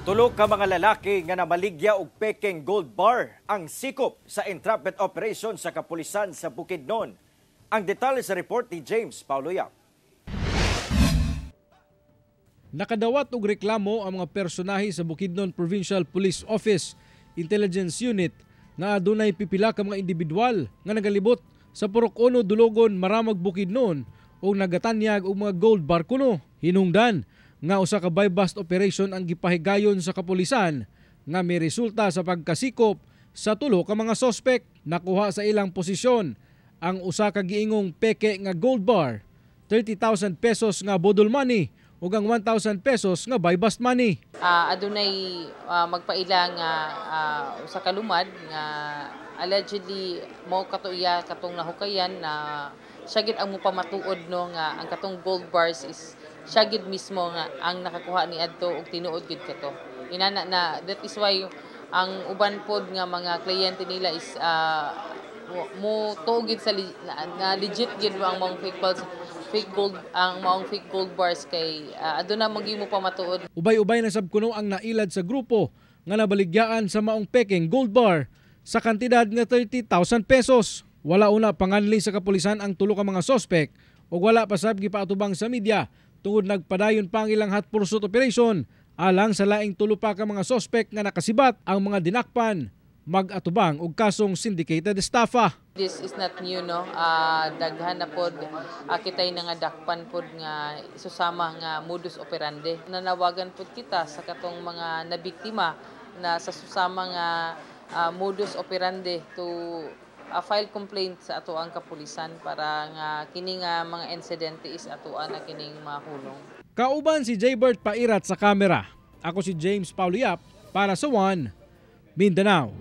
Tulo ka mga lalaki nga namaligya og pekeng gold bar ang sikop sa entrapment operation sa kapulisan sa Bukidnon. Ang detalye sa report ni James Paulo Yap. Nakadawat og reklamo ang mga personahe sa Bukidnon Provincial Police Office Intelligence Unit nga adunay pipila ka mga individual nga nagalibot sa Purok Uno, Dulogon, Maramag, Bukidnon ug nagatanyag og mga gold bar kuno. Hinungdan nga usa ka buy-bust operation ang gipahigayon sa kapulisan nga may resulta sa pagkasikop sa tulo ka mga sospek. Nakuha sa ilang posisyon ang usa ka giingong peke nga gold bar, 30,000 pesos nga budol money ug ang 1,000 pesos nga buy-bust money. Adunay magpaila nga usa ka lumad nga allegedly mao kato iya katong nahukayan na siya gid ang mopamatuod, no, nga ang katong gold bars is siya gid mismo nga ang nakakuha ni adto og tinuod gid kato. Inana na, that is why ang uban pod nga mga kliyente nila is mo tuo gid sa na legit gid ang maong fake balls, fake gold, ang maong fake gold bars kay aduna mo mo pamatuod. Ubay-ubay na sab kuno ang nailad sa grupo nga nabaligyaan sa maong pekeng gold bar sa kantidad nga 30,000 pesos. Wala una panganli sa kapulisan ang tulo ka mga sospek ug wala pa sab gipaatubang sa media tungod nagpadayon pa ang ilang hot pursuit operation alang sa laing tulo pa ka mga sospek nga nakasibat ang mga dinakpan mag-atubang og kasong syndicated estafa. This is not new, no. Daghan na pod kitay nga dakpan pod nga susama nga modus operandi. Nanawagan pod kita sa katong mga nabiktima na sa susama nga modus operandi to file complaint sa atoang kapulisan para nga kini nga mga insidente is atoa na kining mahulong. Kauban si Jaybert Pairat sa kamera. Ako si James Paulo Yap para sa One Mindanao.